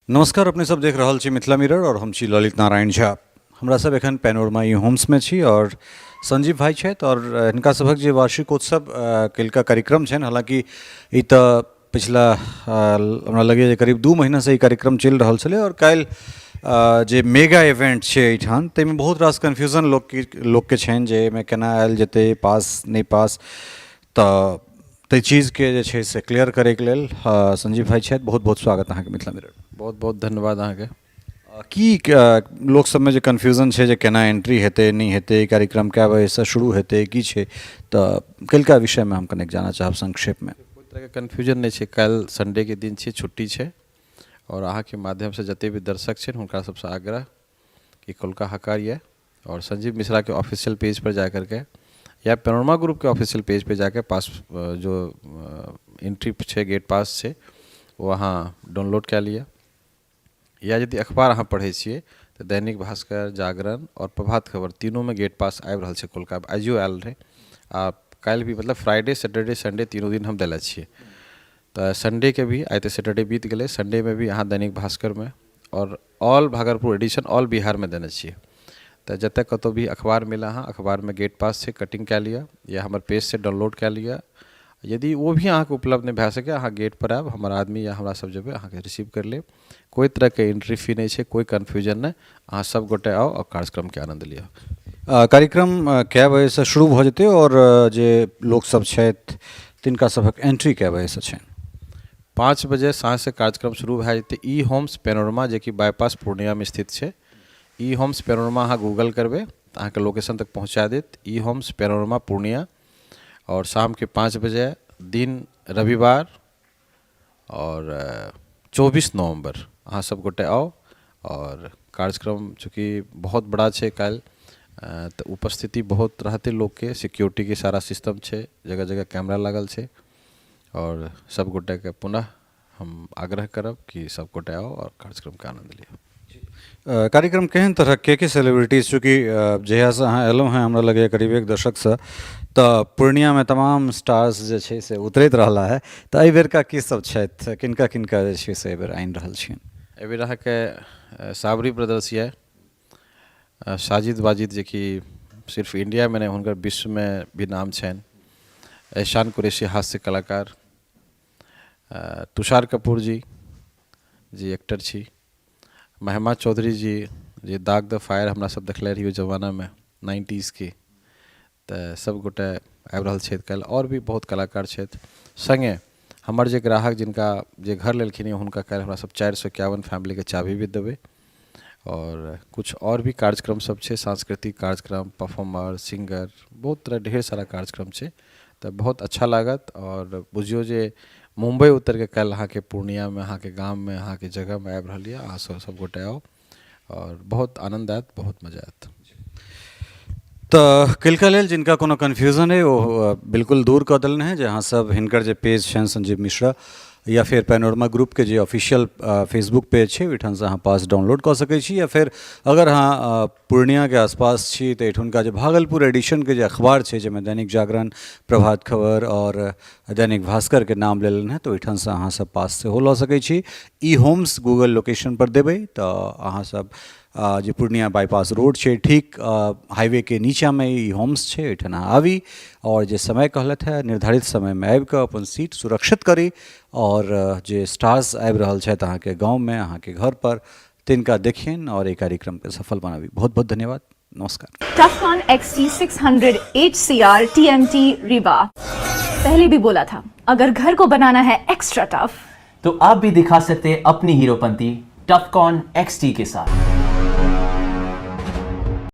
नमस्कार, अपने सब देख रहल छी मिथिला मिरर और हम छी ललित नारायण झा। हमरा सब एखन पैनोरमा ई होम्समे छी और संजीव भाई छथि और हिनका सभक जे वार्षिकोत्सव कल्हिका कार्यक्रम छनि। हालांकि ई तऽ पिछला हमरा लगैए जे करीब 2 महीनासँ ई कार्यक्रम चलि रहल छलै और काल्हि जे मेगा इवेंट छै एहिठाम, ताहिमे बहुत रास कन्फ्यूजन लोकके छनि जे एहिमे केना आयल जेतै, पास नहि पास। तऽ ताहि चीजके जे छै से क्लियर करैके लेल संजीव भाई छथि। बहुत बहुत स्वागत अहाँके मिथिला मिरर। बहुत बहुत धन्यवाद अहाँके। की लोक सबमे जे कन्फ्यूजन छै जे केना एंट्री हेतै, नहि हेतै, कार्यक्रम कए बजेसँ शुरू हेतै, की छै, तऽ कल्हिका विषयमे हम कनेक जानऽ चाहब संक्षेपमे। कोइ तरहके कन्फ्यूजन नहि छै। काल्हि संडेके दिन छै, छुट्टी छै आओर अहाँके माध्यमसँ जते भी दर्शक छै, हुनका सबसँ आग्रह कि कल्हुका हकार यऽ और संजीव मिश्रा के ऑफिशियल पेज पर जा करके या पेनोरमा ग्रुप के ऑफिशियल पेज पे जाके पास जो एंट्री छै, गेट पास छै, ओ अहाँ डाउनलोड कए लिअ या यदि अखबार अहाँ पढ़ै छियै तऽ दैनिक भास्कर, जागरण आओर प्रभात खबर तीनूमे गेट पास आबि रहल छै। कोलका आइयो आयल रहै आ काल्हि भी, मतलब फ्राइडे, सैटरडे, संडे तीनू दिन हम देले छियै। तऽ संडेके भी, आइ तऽ सैटरडे बीत गेलै, संडेमे भी अहाँ दैनिक भास्करमे आओर ऑल भागलपुर एडिशन, ऑल बिहारमे देने छियै। तऽ जतऽ कतहु भी अखबार मिलए, अहाँ अखबारमे गेट पास छै, कटिंग कए लिअ या हमर पेजसँ डाउनलोड कए लिअ। यदि ओ भी अहाँके उपलब्ध नहि भए सकय, अहाँ गेट पर आयब, हमर आदमी या हमरा सब जेबै, अहाँके रिसीव करि लेब। कोइ तरहके एंट्री फी नहि छै, कोइ कन्फ्यूजन नहि। अहाँ सब गोटे आउ आओर कार्यक्रमके आनन्द लिअ। कार्यक्रम कए बजेसँ शुरू भऽ जेतै आओर जे लोकसभ छथि तिनका सभक एंट्री कए बजेसँ छनि? 5 बजे साँझसँ कार्यक्रम शुरू भए जेतै। ई होम्स पेनोरमा, जेकि बाईपास पूर्णियामे स्थित छै। ई होम्स पेनोरमा अहाँ गूगल करबै तऽ अहाँके लोकेशन तक पहुँचा देत। ई होम्स पेनोरमा पूर्णिया आओर शामके 5 बजे, दिन रविवार आओर 24 नवम्बर, अहाँ सब गोटे आउ। आओर कार्यक्रम चूँकि बहुत बड़ा छै काल्हि, तऽ उपस्थिति बहुत रहतै लोकके। सिक्योरिटीके सारा सिस्टम छै, जगह जगह कैमरा लागल छै आओर सब गोटेके पुनः हम आग्रह करब कि सब गोटे आउ आओर कार्यक्रमके आनन्द लिअ। कार्यक्रम केहन तरहक, के सेलिब्रिटीज? चूँकि जहियासँ अहाँ एलहुँ हेँ, हमरा लगैए करीब एक दशकसँ तऽ पूर्णियामे तमाम स्टार्स जे छै से उतरैत रहला हे, तऽ एहि बेरका की सब छथि, किनका किनका जे छै से एहिबेर आनि रहल छियनि? एहिबेर अहाँके साबरी ब्रदर्स यऽ, साजिद वाजिद, जेकि सिर्फ इंडियामे नहि, हुनकर विश्वमे भी नाम छनि, एहसान कुरैशी हास्य कलाकार, तुषार कपूर जी जे एक्टर छी, महिमा चौधरी जी जे दाग द फायर हमरा सब देखले रहियै जमानामे नाइन्टीजके, तऽ सब गोटे आबि रहल छथि काल्हि। आओर भी बहुत कलाकार छथि। सङ्गे हमर जे ग्राहक जिनका जे घर लेलखिन यऽ, हुनका काल्हि हमरा सब 451 फैमिलीके चाभी भी देबै। आओर किछु आओर भी कार्यक्रम सब छै, सांस्कृतिक कार्यक्रम, परफॉर्मर, सिंगर, बहुत तरह ढेर सारा कार्यक्रम छै। तऽ बहुत अच्छा लागत आओर बुझियौ जे मुम्बई उतरिके काल्हि अहाँके पूर्णियामे, अहाँके गाममे, अहाँके जगहमे आबि रहल यऽ। अहाँ सब गोटे आउ आओर बहुत आनन्द आयत, बहुत मजा आयत। तऽ कल्हिका लेल जिनका कोनो कन्फ्यूजन अइ, ओ बिल्कुल दूर कऽ देलनि हेँ जे अहाँसभ हिनकर जे पेज छनि संजीव मिश्रा या फेर पैनोरमा ग्रुपके जे ऑफिशियल फेसबुक पेज छै, ओहिठामसँ अहाँ पास डाउनलोड कऽ सकै छी। या फेर अगर अहाँ पूर्णियाके आसपास छी तऽ एहिठुनका जे भागलपुर एडिशनके जे अखबार छै, जाहिमे दैनिक जागरण, प्रभात खबर आओर दैनिक भास्करके नाम लेलनि हेँ, तऽ ओहिठामसँ अहाँसभ पास सेहो लऽ सकै छी। ई होम्स गूगल लोकेशनपर देबै तऽ अहाँसभ जे पूर्णिया बाईपास रोड छै, ठीक हाईवेके नीचाँमे ई होम्स छै, एहिठाम अहाँ आबी आओर जे समय कहलथि हेँ, निर्धारित समयमे आबिकऽ अपन सीट सुरक्षित करी आओर जे स्टार्स आबि रहल छथि अहाँके गाँवमे, अहाँके घरपर, तिनका देखियनि आओर एहि कार्यक्रमके सफल बनाबी। बहुत बहुत धन्यवाद, नमस्कार। Tufcon XT600 HCR TMT Rewa। पहले भी बोला था, अगर घर को बनाना है एक्स्ट्रा टफ तो आप भी दिखा सकते हैं अपनी हीरोपंती टफकॉन XT के साथ।